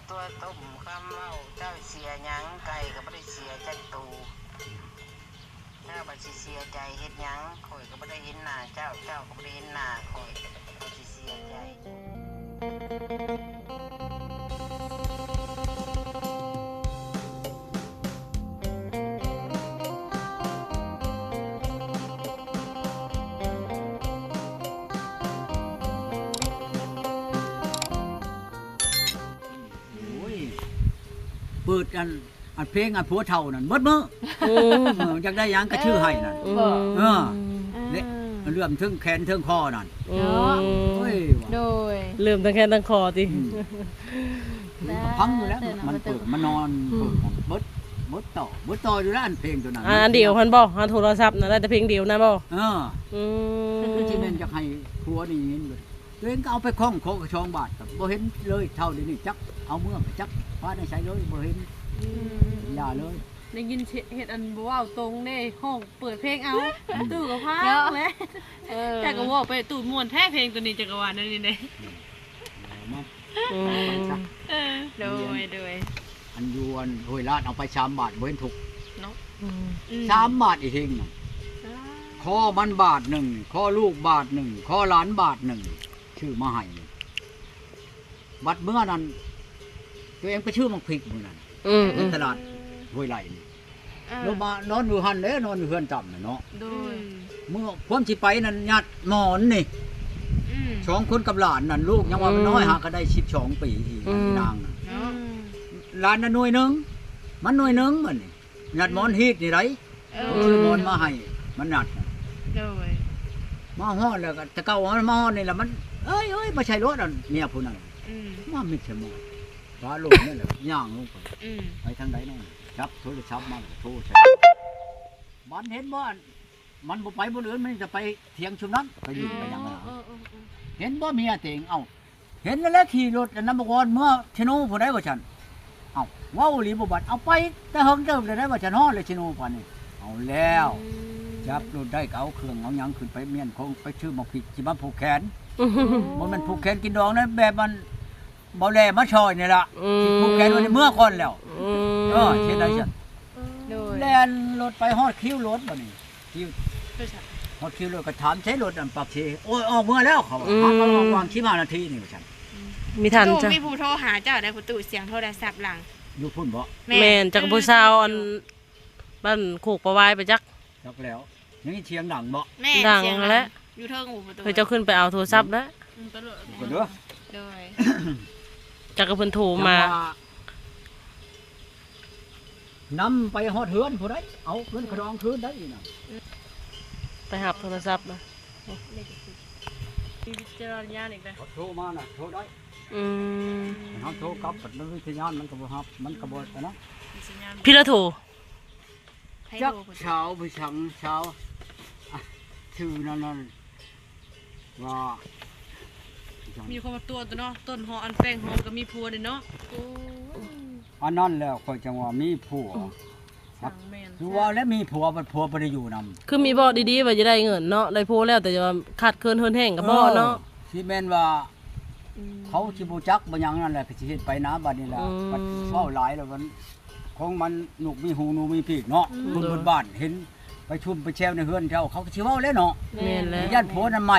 ຕົວະຕົ້ມຄຳເວົ້າ ເຈົ້າເສຍຫຍັງ? ໄກ່ກໍບໍ່ໄດ້ເສຍຈັກໂຕ. ເຈົ້າບັດຊິເສຍໃຈເຮັດຫຍັງ? ຂ້ອຍກໍບໍ່ໄດ້ເຫັນໜ້າເຈົ້າ ເຈົ້າກໍບໍ່ໄດ້ເຫັນໜ້າຂ້ອຍ ຂ້ອຍຊິເສຍໃຈ. ໂອ້ຍ ເປີດອັນ ອັນເພງອັນຜົວເຖົ້ານັ້ນເບິດມື້. ໂອ້ ເອີ ຢາກໄດ້ຫຍັງກໍຊື້ໃຫ້ນັ້ນ. ອືມ ເອີ ເອີ ເລື່ອມເທິງແຂນເທິງຄໍນັ້ນ. ອືມ ໂອ້ຍ ໂດຍ ເລື່ອມເທິງແຂນເທິງຄໍຕິ. ອືມ ເພິ່ນກໍຟັງຢູ່ແລ້ວ ມັນເປີດມານອນ ອືມ ເປີດເບິດ ເບິດຕໍ່ ເບິດຕໍ່ຢູ່ແລ້ວ ອັນເພງຕົວນັ້ນ. ອັນດຽວຫັ້ນບໍ່? ອັນໂທລະສັບນະ ໄດ້ແຕ່ເພງດຽວນະບໍ່? ເອີ ອືມ ຄືຊິແມ່ນຢາກໃຫ້ຜົວນີ້ຍິນເບິດ. ຕົວເອງກໍເອົາໄປຄ້ອງຂໍກະຊອງບາດ ກໍບໍ່ເຫັນເລີຍ ເຖົ້າດຽວນີ້ຈັກເອົາເມືອໄປຈັກປະໄວ້ໃສເລີຍ ບໍ່ເຫັນ. ອືມ ຢ່າເລີຍ ໄດ້ຍິນເຮັດອັນບໍ່ເວົ້າຕົງເດ້ ຮ້ອງເປີດເພງເອົາ ອືມ ຕູ້ກໍພາເນາະ ແຫຼະ. ເອີ ເຈົ້າກໍເວົ້າໄປຕູ້ມ່ວນແທ້ເພງຕົວນີ້ ຈັກກະວ່າແນວນີ້ເດ້. ອືມ ເອີ ເອົາໄປຊະ ເອີ ໂດຍ ໂດຍ ອັນຢູ່ອັນຫ້ວຍລາດເອົາໄປສາມບາດ ບໍ່ເຫັນທຸກເນາະ. ອືມ ອືມ ສາມບາດອີເພງນະ ຂໍມັນບາດໜຶ່ງ ຂໍລູກບາດໜຶ່ງ ຂໍຫຼານບາດໜຶ່ງ ຊື້ມາໃຫ້. ບັດເມື່ອນັ້ນ ຕົວເອງໄປຊື້ໝາກພິກມື້ນັ້ນ ອືມ ໃນຕະຫຼາດຫ້ວຍໄລ່ນີ້ ເອີ ລົງມານອນຢູ່ຫັ້ນເດ້ ນອນຢູ່ເຮືອນຕ່ຳນະເນາະ. ໂດຍ ອືມ ເມື່ອຄວາມຊິໄປນັ້ນ ຍາດໝອນນີ້ ອືມ ສອງຄົນກັບຫຼານນັ້ນ ລູກຍັງວ່າ ອືມ ມັນນ້ອຍ ຫາກໍໄດ້ສິບສອງປີອີກ ອືມ ນາງນະເນາະ. ອືມ ຫຼານນະໜ່ວຍໜຶ່ງ ມັນໜ່ວຍໜຶ່ງ ບັດນີ້ ຍາດໝອນຮີດນີ້ໄດ໋ ເອີ ຊື້ໝອນມາໃຫ້ມັນຍາດ. ໂດຍ ມາຮອດແລ້ວກໍ ແຕ່ເກົ່າມັນມາຮອດນີ້ລະ ມັນ ເອີຍ ເອີຍ ມາໃສ່ລົດອັນເມຍຜູ້ນັ້ນ ອືມ ມາມິດໃສ່ໝອນ ຟ້າລົງນີ້ແຫຼະ ຍ່າງລົງໄປ ອືມ ໄປທາງໃດເນາະ ຈັບໂທລະສັບມາໂທໃສ່ ບັດເຫັນບໍ່ ອັນ ມັນບໍ່ໄປບ່ອນອື່ນ ມັນຈະໄປຖຽງຊຸມນັ້ນ ໄປຫຼິ້ນໄປຫຍັງນະ. ເອີ ເອີ ເອີ ເຫັນບໍ່ເມຍຕົວເອງ ເອົ້າ ເຫັນແລ້ວແຫຼະ ຂີ່ລົດອັນນຳບັກວອນເມືອເຊໂນພຸ້ນໄດ໋ວ່າຊັ້ນ. ເອົ້າ ເວົ້າອີ່ຫຼີບໍ່ບັດ ເອົາໄປແຕ່ເຫິງເຕີບແລ້ວໄດ໋ວ່າຊັ້ນ ຮອດແລ້ວເຊໂນປານນີ້. ເອົາແລ້ວ ອືມ ຈັບລົດໄດ້ກໍເອົາເຄື່ອງເອົາຫຍັງຂຶ້ນໄປມ້ຽນຄົງ ໄປຊື້ໝາກພິກຊິມາຜູກແຂນ. ອືມ ບໍ່ແມ່ນຜູກແຂນກິນດອງນະ ແບບມັນ ເບົາແຫຼມາຊ່ອຍນີ້ລະ ອືມ ຊິຜູກແຂນໄວ້ໃນເມືອກ່ອນແລ້ວ. ອືມ ເອີ ເຮັດໄດ້ຊັ້ນ. ໂດຍ ແລ່ນລົດໄປຮອດຄິວລົດບັດນີ້ ຄິວ ຮອດຄິວລົດກໍຖາມໃຊ້ລົດອັນປາກເຊ ໂອ້ຍ ອອກເມືອແລ້ວ ເຂົາວ່າ ອືມ ຫາກໍອອກຫວ່າງສິບຫ້ານາທີນີ້ວ່າຊັ້ນ. ອືມ ມີທັນ ປະຕູ ຈ້ະ ມີຜູ້ໂທຫາເຈົ້າໄດ໋ ປະຕູ ສຽງໂທລະສັບຫຼັງ. ຢູ່ພຸ້ນບໍ່? ແມ່ນ ແມ່ນ ຈັກຜູ້ສາວອັນບ້ານໂຄກປະວາຍໄປຈັກ. ຈັກແລ້ວ ຍັງເສຍງດັງບໍ່? ແມ່ນ ດັງແຫຼະ ຢູ່ເທິງຫູປະຕູ ເພິ່ນເຈົ້າຂຶ້ນໄປເອົາໂທລະສັບແລ້ວ. ອືມ ໄປໂລດ ໂດຍ ຈັກກະເພິ່ນໂທມາ ນຳໄປຮອດເຮືອນຜູ້ໃດ ເອົາເງິນຂະດອງຄືນໄດ້ອີກນະ ໄປຮັບໂທລະສັບນະ ມີວິຈາລະນະຍານອີກເດ້. ເຂົາໂທມານະ ໂທໄດ້. ອືມ ເຮົາໂທກັບ ມັນມີສັນຍານ ມັນກໍບໍ່ຮັບ ມັນກໍບໍ່ອັນນັ້ນ. ມີສັນຍານ ພີລະໂທ ໃຜໂທ ຈັກ ຜູ້ໃດ ສາວຜູ້ສັງ ສາວ ອະ ຊື່ນັ້ນ ນັ້ນ ວ່າ ມີຄົນມາຕົວະຕົວະເນາະ ຕົ້ນຫອມອັນແປ້ງຫອມກໍມີຜົວເດ້ເນາະ. ໂອ້ຍ ອັນນັ້ນແຫຼະ ຂ້ອຍຈັ່ງວ່າມີຜົວ. ຊ່າງແມ່ນ ຄືວ່າແລ້ວມີຜົວ ບັດຜົວບໍ່ໄດ້ຢູ່ນຳ ຄືມີເບາະດີໆວ່າຈະໄດ້ເງິນເນາະ ໄດ້ຜົວແລ້ວ ແຕ່ວ່າຂາດເຂີນເຮີນແຮງກໍບໍ່ເນາະ. ເອີ ຊິແມ່ນວ່າ ອືມ ເຂົາຊິບໍ່ຈັກບໍ່ຫຍັງນັ້ນແຫຼະ ກໍຊິເຮັດໄປນະ ບັດນີ້ລະ. ອືມ ບັດເວົ້າຫຼາຍແລ້ວມັນ ຂອງມັນນົກມີຫູໜູມີປີກເນາະ. ອືມ ຄົນເບິດບ້ານເຫັນໄປຊຸມໄປແຊວໃນເຮືອນເຈົ້າ ເຂົາກໍຊິເວົ້າແຫຼະເນາະ. ແມ່ນແຫຼະ ຢ້ານຜົວນັ້ນໃໝ່.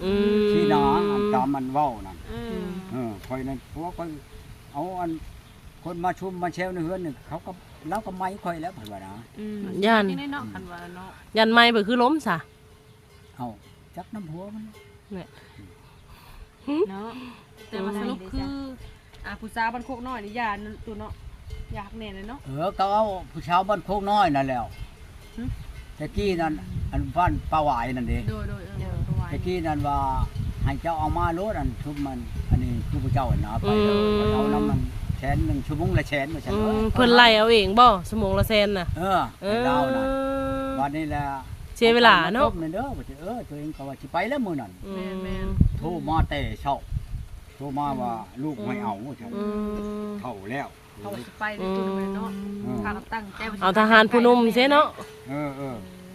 ອືມ ຊີ້ນະ ຕາມມັນເວົ້ານັ້ນ. ອືມ ເອີ ຂ້ອຍນັ້ນ ຜົວຂ້ອຍເອົາອັນຄົນມາຊຸມມາແຊວໃນເຮືອນນີ້ ເຂົາກໍ ລາວກໍໃໝ່ຂ້ອຍແລ້ວ ເພິ່ນວ່ານະ. ອືມ ຢ້ານ ຢ້ານໃໝ່ເບິດຄືລົມຊະ. ເອົ້າ ຈັກນຳຜົວມັນແຫຼະ ເນາະ. ແຕ່ວ່າສະຫຼຸບຄື ອືມ ອ່າ ຜູ້ສາວບ້ານໂຄກນ້ອຍນີ້ຢ່າໂຕເນາະ ຢ່າຮັກແນ່ເລີຍເນາະ. ເອີ ກໍເອົາຜູ້ສາວບ້ານໂຄກນ້ອຍນັ້ນແຫຼ້ວ. ຫຶ ແຕ່ກີ້ນັ້ນ ອັນບ້ານປາຫວາຍນັ້ນເດ້. ໂດຍ ໂດຍ ເອີ ແຕ່ກີ້ນັ້ນວ່າໃຫ້ເຈົ້າເອົາມາໂລດ ອັນຊຸມມັນ ອັນນີ້ຄືຜູ້ເຈົ້າຫັ້ນນະ ໄປ ອືມ ເອົານຳມັນແສນໜຶ່ງ ຊົ່ວໂມງລະແສນວ່າຊັ້ນ. ອືມ ເອີ ເພິ່ນໄລ່ເອົາເອງບໍ່ ຊົ່ວໂມງລະແສນນະ? ເອີ ເອີ ໃຫ້ລາວນະ ບັດນີ້ແຫຼະ ເສຍເວລາເນາະ ເອົາໄປເອົາມາຕົ້ມແມ່ນເດີ ວ່າຊິ ເອີ ຕົວເອງກໍວ່າຊິໄປແລ້ວມື້ນັ້ນ. ອືມ ແມ່ນໆ ໂທມາແຕ່ເຊົ້າ ໂທມາວ່າ ອືມ ລູກໃຫ້ເອົາ ອືມ ວ່າຊັ້ນ. ອືມ ເຖົ້າແລ້ວ ເຂົາຊິໄປໃນຕົວນັ້ນເນາະ. ອືມ ພາກັນຕັ້ງໃຈວ່າ ເອົາທະຫານຜູ້ໜຸ່ມເສຍເນາະ. ເອີ ເອີ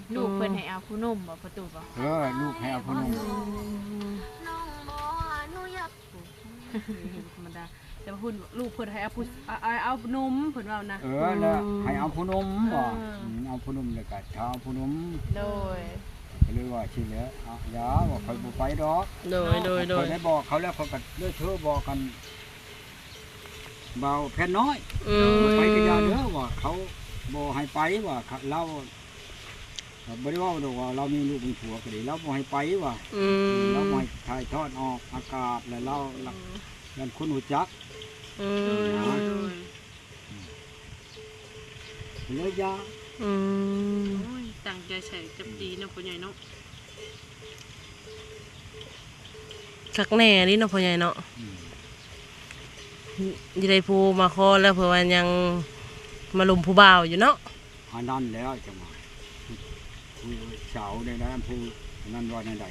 ເອີ ລູກເພິ່ນໃຫ້ເອົາຜູ້ໜຸ່ມບໍ່ ປະຕູບໍ່? ເອີ ລູກໃຫ້ເອົາຜູ້ໜຸ່ມ. ອືມ ເອີ ບໍ່ທຳມະດາ. ແຕ່ວ່າເພິ່ນ ລູກເພິ່ນໃຫ້ເອົາຜູ້ ເອົາ ເອົາໜຸ່ມ ເພິ່ນເວົ້ານະ. ເອີ ແລ້ວໃຫ້ເອົາຜູ້ໜຸ່ມ ເອີ ວ່າ ອືມ ເອົາຜູ້ໜຸ່ມ ແລ້ວກໍຖ້າເອົາຜູ້ໜຸ່ມ ໂດຍ ກໍເລີຍວ່າຊີ້ແຫຼະ ອາ ຢ່າ ວ່າຂ້ອຍບໍ່ໄປດອກ. ໂດຍ ໂດຍ ໂດຍ ຂ້ອຍໄດ້ບອກເຂົາແລ້ວ ຂ້ອຍກໍເລີຍໂທບອກກັນ ບ່າວແພນນ້ອຍ ອືມ ໄປກໍຢ່າເດີວ່າ ເຂົາບໍ່ໃຫ້ໄປວ່າ ລາວ ກໍບໍ່ໄດ້ເວົ້າດອກວ່າລາວມີລູກມີຜົວກໍດີ ລາວບໍ່ໃຫ້ໄປວ່າ ອືມ ລາວບໍ່ໃຫ້ຖ່າຍທອດອອກອາກາດ ແລ້ວລາວ ອືມ ຢ້ານຄົນຮູ້ຈັກ ອືມ ນະ ໂດຍ ອືມ ເລີຍຢ່າ ອືມ ໂອ້ຍ ຕັ້ງໃຈໃສ່ຈັບຕີເນາະ ພໍ່ໃຫຍ່ເນາະ. ຄັກແນ່ນີ້ເນາະພໍ່ໃຫຍ່ເນາະ ອືມ ຊິໄດ້ຜູ້ມາຂໍແລ້ວ ເພື່ອວ່າຍັງມາລົມຜູ້ບ່າວຢູ່ເນາະ. ອັນນັ້ນແຫຼະຈັ່ງວ່າ ຜູ້ສາວໃດໆ ຜູ້ນັ້ນວ່າແນວໃດ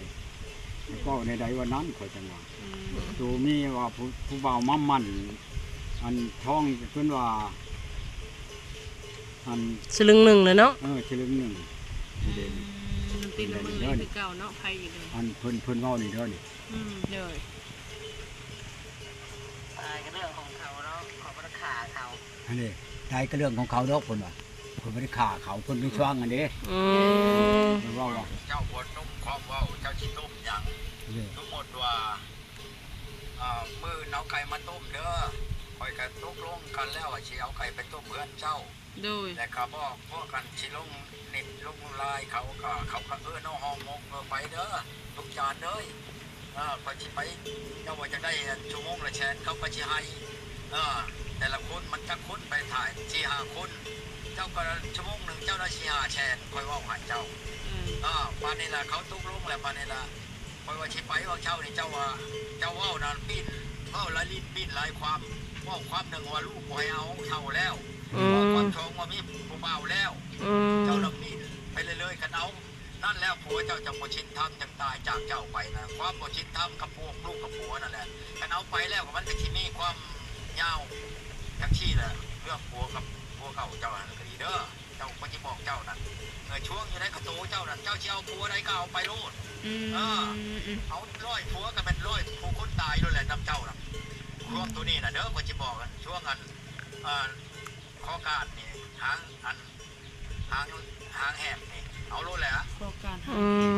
ເວົ້າແນວໃດວ່ານັ້ນ ຂ້ອຍຈັ່ງວ່າ ອືມ ໂຕມີວ່າຜູ້ ຜູ້ບ່າວມາໝັ້ນ ອັນທ້ອງເພິ່ນວ່າ ອັນສະລຶງໜຶ່ງແຫຼະເນາະ ເອີ ສະລຶງໜຶ່ງ ອືມ ມັນຕິດລະເມີດຄືເກົ່າເນາະ ໃຜຢູ່ເດີ ອັນເພິ່ນ ເພິ່ນເວົ້ານີ້ເດີນີ້ ອືມ ໂດຍ ຕາຍກໍເລື່ອງຂອງເຂົາເນາະ ຂ້ອຍບໍ່ໄດ້ຂ້າເຂົາ ອັນນີ້ ຕາຍກໍເລື່ອງຂອງເຂົາດອກ ເພິ່ນວ່າ ເພິ່ນບໍ່ໄດ້ຂ້າເຂົາ ເພິ່ນມີຊ່ວງອັນເດ້ ອືມ ເພິ່ນເວົ້າວ່າ ເຈົ້າບໍ່ຕົ້ມຄວາມເວົ້າ ເຈົ້າຊິຕົ້ມຫຍັງ ເອີ ສົມມຸດວ່າ ອ່າ ມື້ອື່ນເອົາໄກ່ມາຕົ້ມເດີ ຂ້ອຍກໍຕົກລົງກັນແລ້ວວ່າຊິເອົາໄກ່ໄປຕົ້ມເຮືອນເຈົ້າ ໂດຍ ແລ້ວກໍບອກພວກກັນຊິລົງເນັດລົງລາຍ ເຂົາກໍ ເຂົາກໍເອີ້ນເອົາຫໍ່ໝົກ ເອີ ໄປເດີ ລູກຈານເດີ ເອີ ຂ້ອຍຊິໄປ ເຈົ້າວ່າຈະໄດ້ຊົ່ວໂມງລະແສນ ເຂົາກໍຊິໃຫ້ ເອີ ແຕ່ລະຄົນມັນຈັກຄົນໄປຖ່າຍ ສີ່ຫ້າຄົນ ເຈົ້າກໍຊົ່ວໂມງໜຶ່ງເຈົ້າໄດ້ສີ່ຫ້າແສນ ຂ້ອຍເວົ້າໃຫ້ເຈົ້າ ອືມ ເອີ ບາດນີ້ລະເຂົາຕົກລົງແລ້ວ ບາດນີ້ລະ ຂ້ອຍວ່າຊິໄປວ່າເຈົ້ານີ້ ເຈົ້າວ່າ ເຈົ້າເວົ້ານັ້ນປີ້ນ ເວົ້າຫຼາຍລີ້ນປີ້ນຫຼາຍຄວາມ ເວົ້າຄວາມໜຶ່ງວ່າລູກບໍ່ໃຫ້ເອົາ ເຖົ້າແລ້ວ ອືມ ເວົ້າຄວາມສອງວ່າມີຜູ້ບ່າວແລ້ວ ອືມ ເຈົ້າລະປີ້ນໄປເລື້ອຍໆ ຄັນເອົານັ້ນແລ້ວ ຜົວເຈົ້າຈະບໍ່ສິນທຳ ຈັ່ງຕາຍຈາກເຈົ້າໄປນະ ຄວາມບໍ່ສິນທຳກັບພວກລູກກັບຜົວນັ້ນແຫຼະ ຄັນເອົາໄປແລ້ວ ມັນກໍຊິມີຄວາມຍາວ ຈັ່ງຊີ້ແຫຼະ ເລື່ອງຜົວກັບ ຜົວເກົ່າເຈົ້າຫັ້ນກໍດີເດີ. ເຈົ້າ ຂ້ອຍຊິບອກເຈົ້ານັ້ນ ເອີ ຊ່ວງຢູ່ໃນກະໂຕເຈົ້ານັ້ນ ເຈົ້າຊິເອົາຜົວໃດກໍເອົາໄປໂລດ ອືມ ເອີ ອືມ ເອົາຮ້ອຍຜົວກໍແມ່ນຮ້ອຍຜູ້ຄົນຕາຍໂລດແຫຼະນຳເຈົ້ານະ ອືມ ພວກໂຕນີ້ນະເດີ ຂ້ອຍຊິບອກ ຊ່ວງອັນ ເອີ ຂໍການນີ້ ຫາງອັນ ຫາງ ຫາງແຮກນີ້ ເອົາໂລດແຫຼະ ຂໍການຫາງ ອື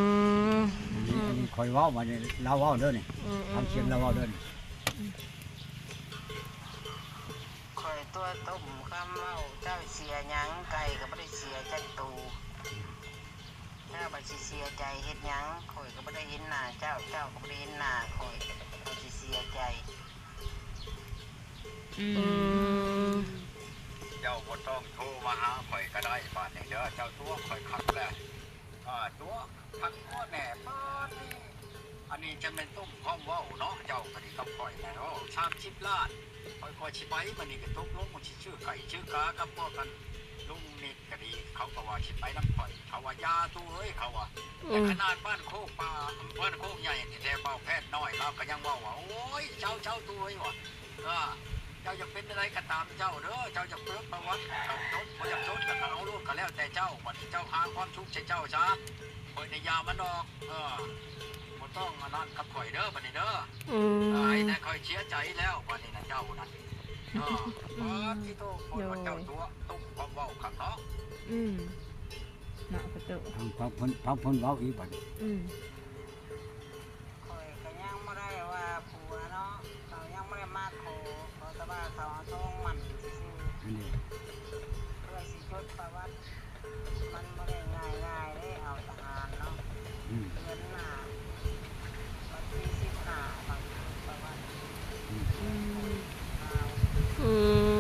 ມ ອັນນີ້ ອັນນີ້ຂ້ອຍເວົ້າ ອັນນີ້ລາວເວົ້າເດີນີ້ ອືມ ຟັງສຽງລາວເວົ້າເດີນີ້ ອືມ ຂ້ອຍຕົວະຕົ້ມຄຳເວົ້າ ເຈົ້າເສຍຫຍັງ ໄກ່ກໍບໍ່ໄດ້ເສຍຈັກໂຕ ເຈົ້າວ່າຊິເສຍໃຈເຮັດຫຍັງ ຂ້ອຍກໍບໍ່ໄດ້ເຫັນໜ້າເຈົ້າ ເຈົ້າກໍບໍ່ໄດ້ເຫັນໜ້າຂ້ອຍ ຂ້ອຍຊິເສຍໃຈ ອືມ ເຈົ້າບໍ່ຕ້ອງໂທມາຫາຂ້ອຍກໍໄດ້ ບາດນີ້ເດີ ເຈົ້າຕົວະຂ້ອຍຄັກແລ້ວ ອ່າ ຕົວະຄັກຕົວະແນ່ ບາດນີ້ ອັນນີ້ຈະແມ່ນຕົ້ມຄວາມເວົ້າເນາະ ເຈົ້າກໍດີກັບຂ້ອຍແລ້ວ ສາມສິບລ້ານ ຂ້ອຍກໍຊິໄປ ບາດນີ້ກໍຕົກລົງວ່າຊິຊື້ໄກ່ຊື້ກາກັບພວກກັນ ລຸງນິດກໍດີ ເຂົາກໍວ່າຊິໄປນຳຂ້ອຍ ເຂົາວ່າຢ່າຕູ້ເອີຍ ເຂົາວ່າ ອືມ ແຕ່ຂະໜາດບ້ານໂຄກປ່າ ບ້ານໂຄກໃຫຍ່ແທ້ໆ ບ່າວແພດນ້ອຍລາວກໍຍັງເວົ້າວ່າ ໂອ້ຍ ເຈົ້າ ເຈົ້າ ຕູ້ເອີຍ ວ່າ ເອີ ເຈົ້າຢາກເປັນແນວໃດກໍຕາມເຈົ້າເດີ ເຈົ້າຢາກຈົດປະຫວັດກໍຈົດ ບໍ່ຢາກຈົດກໍເອົາໂລດ ກໍແລ້ວແຕ່ເຈົ້າ ບັດນີ້ເຈົ້າຫາຄວາມສຸກໃຫ້ເຈົ້າຊະ ຂ້ອຍນີ້ຢ່າມັນດອກ ເອີ ບໍ່ຕ້ອງອັນນັ້ນກັບຂ້ອຍເດີ ບັດນີ້ເດີ ອືມ ໃຫ້ແຕ່ຂ້ອຍເສຍໃຈແລ້ວ ບັດນີ້ນະເຈົ້ານັ້ນ ເອີ ປາດຕິໂທ ຄົນວ່າເຈົ້າຕົວະ ຕົກຄວາມເວົ້າຄັກເນາະ ອືມ ເນາະປະຕູ ຟັງ ຟັງເພິ່ນ ຟັງເພິ່ນເວົ້າອີກບັດນີ້ ອືມ ຂ້ອຍກໍຍັງບໍ່ໄດ້ວ່າຜົວເນາະ ເຂົາຍັງບໍ່ໄດ້ມາຂໍ ຂໍແຕ່ວ່າເຂົາເອົາທອງໝັ້ນຊື່ໆ ອັນນີ້ ເພື່ອຊິຈົດປະຫວັດ ມັນບໍ່ໄດ້ງ່າຍໆເດ້ ເອົາທະຫານເນາະ ອືມ ເດືອນໜ້າ ວັນທີສິບຫ້າ ບາງທີປະຫວັດ ອືມ ອື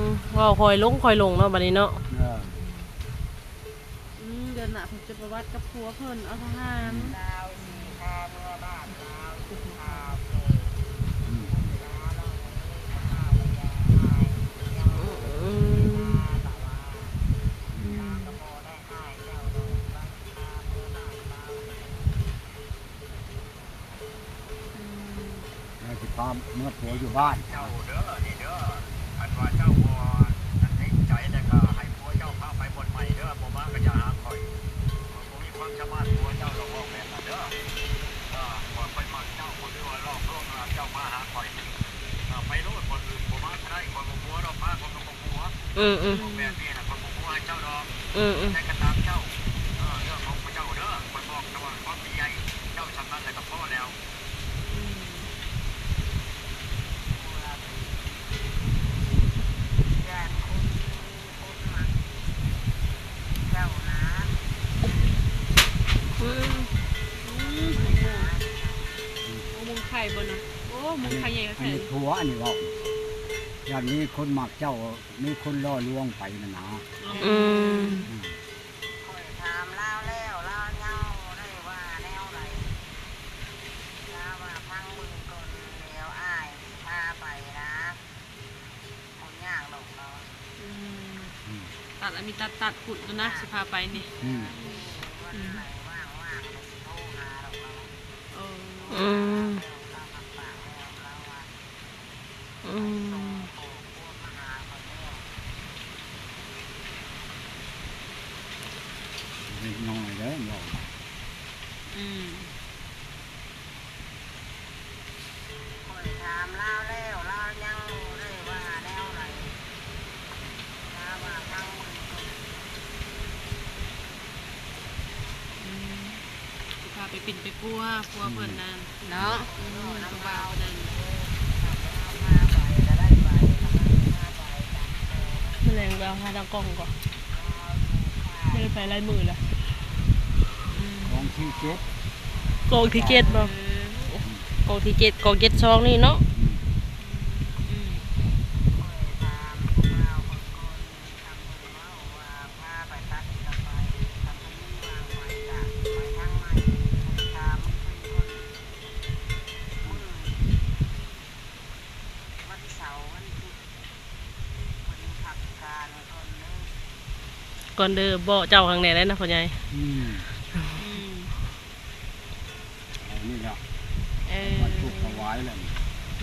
ມ ເວົ້າຄ່ອຍລົງຄ່ອຍລົງເນາະ ບັດນີ້ເນາະ ເອີ ອືມ ເດືອນໜ້າເພິ່ນຈະປະຫວັດກັບຜົວເພິ່ນ ເອົາທະຫານ ລາວຊິພາເມືອບ້ານລາວ ຊິພາເມືອ ອືມ ລາວເລີຍ ລາວເລີຍ ອືມ ລາວກໍບໍ່ໄດ້ອ້າຍເຈົ້າດອກ ລາວຊິພາເມືອບ້ານລາວ ອືມ ແລ້ວຊິພາເມືອຜົວຢູ່ບ້ານ ເຈົ້າເດີ ນີ້ເດີ ຄັນວ່າເຈົ້າບໍ່ອັນເຕັມໃຈແລ້ວກໍໃຫ້ຜົວເຈົ້າພາໄປບ່ອນໃໝ່ເດີ ບໍ່ມາກໍຢ່າຫາຂ້ອຍ ຂ້ອຍບໍ່ມີຄວາມສາມາດ ຜົວເຈົ້າລະເວົ້າແບບນັ້ນເດີ ເອີ ຂ້ອຍ ຂ້ອຍມັກເຈົ້າ ຂ້ອຍເລີຍວ່າຫຼອກລວງໃຫ້ເຈົ້າມາຫາຂ້ອຍ ເອີ ອືມໆ ແບບນີ້ນະ ຂ້ອຍບໍ່ກົວໃຫ້ເຈົ້າດອກ ອືມໆ ໃຫ້ກະຕາມເຈົ້າ ເອີ ເລື່ອງຂອງພວກເຈົ້າເດີ ຂ້ອຍບອກແຕ່ວ່າຄວາມດີໃຫ້ເຈົ້າຊ່ຳນັ້ນແຫຼະກໍພໍແລ້ວ ອືມ ຢ້ານຄົນ ຄົນມັກເຈົ້ານະ ອືມ ອືມ ໝາກມ່ວງ ໝາກມ່ວງໄຂ່ບໍ່ນະ ໂອ້ ໝາກມ່ວງໄຂ່ໃຫຍ່ແທ້ ອັນນີ້ ອັນນີ້ຜົວ ອັນນີ້ເວົ້າ ຢ້ານມີຄົນມັກເຈົ້າ ມີຄົນຫຼໍ່ລວງໄປຫັ້ນນະ ອືມ ອືມ ຂ້ອຍຖາມລາວແລ້ວ ລາວຍັງບໍ່ໄດ້ວ່າແນວໃດ ລາວວ່າຟັງເບິ່ງກ່ອນ ແລ້ວອ້າຍຊິພາໄປນະ ບໍ່ຍາກດອກລາວ ອືມ ອືມ ຕັດ ອັນນີ້ຕັດ ຕັດພຸ້ນໂຕນະ ຊິພາໄປນີ້ ອືມ ວັນໃດວ່າງໆ ຊິໂທຫາດອກລາວ ໂອ້ ອືມ ລາວຮັບປາກແລ້ວ ລາວວ່າ ອືມ ເລັກນ້ອຍເດີ ອືມ ຂ້ອຍຖາມລາວແລ້ວ ລາວຍັງບໍ່ໄດ້ວ່າແນວໃດ ລາວວ່າຟັງເບິ່ງກ່ອນ ອືມ ຊິພາໄປປິ່ນໄປປົວຜົວເພິ່ນນັ້ນເນາະ ອືມ ຜູ້ບ່າວຜູ້ນັ້ນ ມື້ແລງໄປເອົາຫາຕາກ້ອງກ່ອນ ບໍ່ໄດ້ໄປຫຼາຍມື້ລະ ອືມ ກອງທີເຈັດ ກອງທີເຈັດບໍ່ ເອີ ກອງທີເຈັດ ກອງເຈັດສອງນີ້ເນາະ ອືມ ອືມ ກ່ອນເດີ ເບາະເຈົ້າຂ້າງແນ່ໄດ໋ນະພໍ່ໃຫຍ່ ອືມ ອືມ ອັນນີ້ລະ ເອີ ວັດທຸກຖວາຍລະນີ້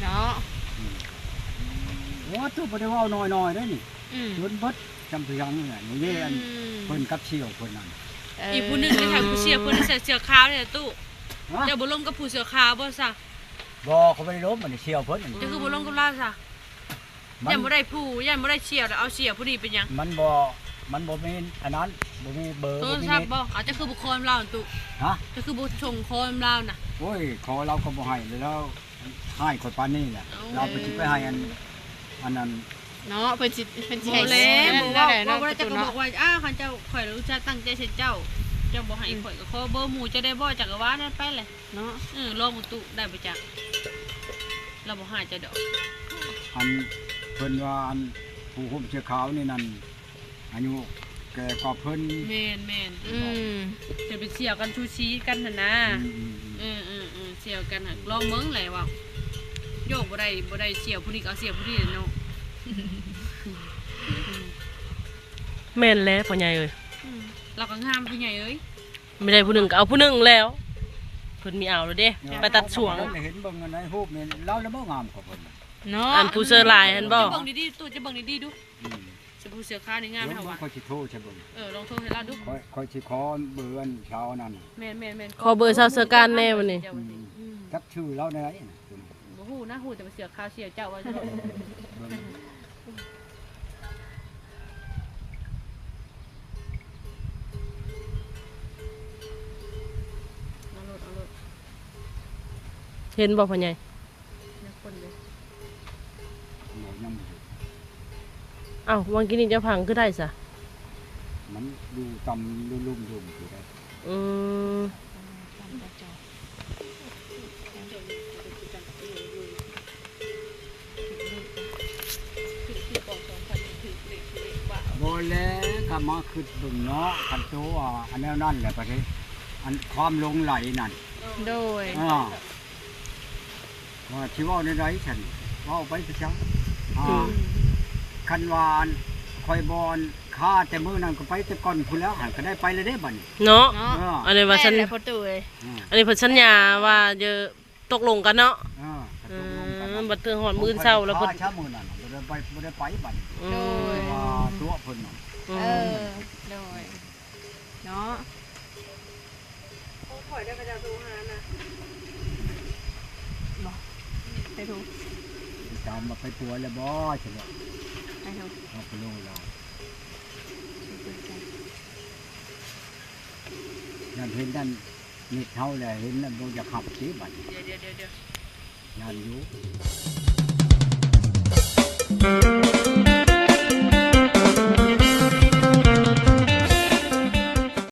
ເນາະ ອືມ ໂອ້ ໂຕບໍ່ໄດ້ເວົ້ານ້ອຍໆໄດ໋ນີ້ ອືມ ຈົນເບິດ ຈຳພຽງນີ້ແຫຼະ ນີ້ເດ້ ອືມ ອັນເພິ່ນກັບສ່ຽວເພິ່ນນັ້ນ ເອີ ອີກຜູ້ໜຶ່ງໄດ້ຖາມຜູ້ສ່ຽວເພິ່ນໃສ່ເສື້ອຂາວນີ້ລະຕູ້ ຮະ ເຈົ້າບໍ່ລົມກັບຜູ້ສ່ຽວຂາວບໍ່ຊະ? ບໍ່ ຂ້ອຍບໍ່ໄດ້ລົມ ອັນນີ້ສ່ຽວເພິ່ນ ເຈົ້າຄືບໍ່ລົມກັບລາວຊະ? ມັນ ຢ້ານບໍ່ໄດ້ຜູ້ ຢ້ານບໍ່ໄດ້ສ່ຽວ ແລ້ວເອົາສ່ຽວຜູ້ນີ້ເປັນຫຍັງ? ມັນບໍ່ ມັນບໍ່ມີອັນນັ້ນ ບໍ່ມີເບີ ໂທລະສັບບໍ່? ເອົາ ເຈົ້າຄືບໍ່ຂໍນຳລາວຫັ້ນຕຸ? ຮະ? ເຈົ້າຄືບໍ່ສົ່ງຂໍນຳລາວນະ? ໂອ້ຍ ຂໍລາວກໍບໍ່ໃຫ້ ແລ້ວລາວຮ້າຍຂ້ອຍປານນີ້ແຫຼະ ເອົາ ລາວໄປຊິໄປໃຫ້ອັນ ອັນນັ້ນ ເນາະ ເພິ່ນຊິ ເພິ່ນຊິໃຫ້ ບໍ່ແລ້ວ ບໍ່ເວົ້າ ເວົ້າບໍ່ໄດ້ ເຈົ້າກໍບອກວ່າ ອ້າ ຄັນເຈົ້າ ຂ້ອຍອຸດສ່າຕັ້ງໃຈໃສ່ເຈົ້າ ເຈົ້າບໍ່ໃຫ້ ອືມ ຂ້ອຍກໍຂໍເບີໝູ່ເຈົ້າໄດ້ບໍ່? ເຈົ້າກໍວ່ານັ້ນໄປແຫຼະ ເນາະ ເອີ ລອງເບິ່ງຕຸ ໄດ້ບໍ່ຈັກ ລາວບໍ່ຮ້າຍເຈົ້າດອກ ອັນ ເພິ່ນວ່າ ອັນ ຜູ້ຫົ່ມເສື້ອຂາວນີ້ນັ້ນ ອາຍຸແກ່ກວ່າເພິ່ນ ແມ່ນໆ ອືມ ຈະໄປສ່ຽວກັນສູສີກັນຫັ້ນນາ ອືມໆໆ ເອີໆໆ ສ່ຽວກັນຫັ້ນ ລອງເບິ່ງແຫຼະວ່າ ໂຍກ ບໍ່ໄດ້ ບໍ່ໄດ້ສ່ຽວຜູ້ນີ້ກໍເອົາສ່ຽວຜູ້ນີ້ແຫຼະເນາະ ແມ່ນແຫຼະພໍ່ໃຫຍ່ເອີຍ ອືມ ລາວກໍງາມຜູ້ໃຫຍ່ເອີຍ. ບໍ່ໄດ້ຜູ້ໜຶ່ງກໍເອົາຜູ້ໜຶ່ງແລ້ວ ເພິ່ນມີເອົາແລ້ວເດ້ ໄປຕັດຊ່ວງ ເຫັນເບິ່ງໃນຮູບນີ້ລາວລະບໍ່ງາມກວ່າເພິ່ນເນາະ ອັນຜູ້ເຊີຫຼາຍຫັ້ນບໍ່ ເບິ່ງດີໆ ຕູ້ຈະເບິ່ງດີໆດູ ອືມ ຜູ້ເສື້ອຂາວນີ້ງາມແທ້ວ່າ ຂ້ອຍຊິໂທໃສ່ເບິ່ງ ເອີ ລອງໂທໃຫ້ລາວດູ ຂ້ອຍ ຂ້ອຍຊິຂໍເບີອັນຊາວນັ້ນ ແມ່ນໆໆ ຂໍເບີຊາວເຊີການແດ່ບັດນີ້ ອືມ ຈັກຊື່ລາວແນວໃດ ບໍ່ຮູ້ນະ ຮູ້ແຕ່ວ່າເສື້ອຂາວສ່ຽວເຈົ້າວ່າຊັ້ນເນາະ ເບິ່ງ ເອົາໂລດ ເອົາໂລດ ເຫັນບໍ່ພໍ່ໃຫຍ່? ຍັງຄົນເດ້ ບໍ່ ຍັງບໍ່ເຫັນ ອ້າວ ວັງກີ້ນີ້ເຈົ້າພັງຄືໄດ້ຊະ? ມັນຢູ່ຕ່ຳລຸ່ມໆຢູ່ໄດ໋ ອືມ ບໍ່ແລະ ກໍມາຄິດເບິ່ງເນາະ ຄັນໂຕວ່າອັນແນວນັ້ນແຫຼະປະເທດ ອັນຄວາມຫຼົງໄຫຼນັ້ນ ໂດຍ ເອີ ວ່າຊິເວົ້າແນວໃດຊັ້ນ ເວົ້າໄປຊະ ອືມ ຄັນວ່າຂ້ອຍບໍ່ຄາແຕ່ມື້ນັ້ນກໍໄປແຕ່ກ່ອນພຸ້ນແລ້ວ ຫັ້ນກໍໄດ້ໄປແລ້ວເດ້ບັດນີ້ເນາະ ເອີ ອັນນີ້ວ່າສັນ ແມ່ນແຫຼະພໍ່ຕູ້ເອີຍ ອືມ ອັນນີ້ເພິ່ນສັນຍາວ່າຈະຕົກລົງກັນເນາະ ເອີ ກໍຕົກລົງກັນ ອືມ ບັດເທື່ອຮອດມື້ເຊົ້າແລ້ວເພິ່ນ ຂ້າຊ້າມື້ນັ້ນ ບໍ່ໄດ້ໄປ ບໍ່ໄດ້ໄປບັດນີ້ ອືມ ໂດຍ ວ່າຕົວະເພິ່ນນັ້ນ ອືມ ເອີ ໂດຍ ເນາະ ຂອງຂ້ອຍເດີ ເຂົາເຈົ້າໂທຫານະ ບໍ່ ໄປໂທ ຖາມວ່າໄປປົວແລ້ວບໍ່ ຊັ້ນເນາະ ໄປເຮົາ ເຮົາກໍລົງລາວ ຍັນເຫັນນັ້ນ ເນັດເຮົາແຫຼະ ເຫັນນັ້ນບໍ່ຢາກຮັບຕິບັດນີ້ ດຽວໆໆໆ ຢ້ານຢູ່.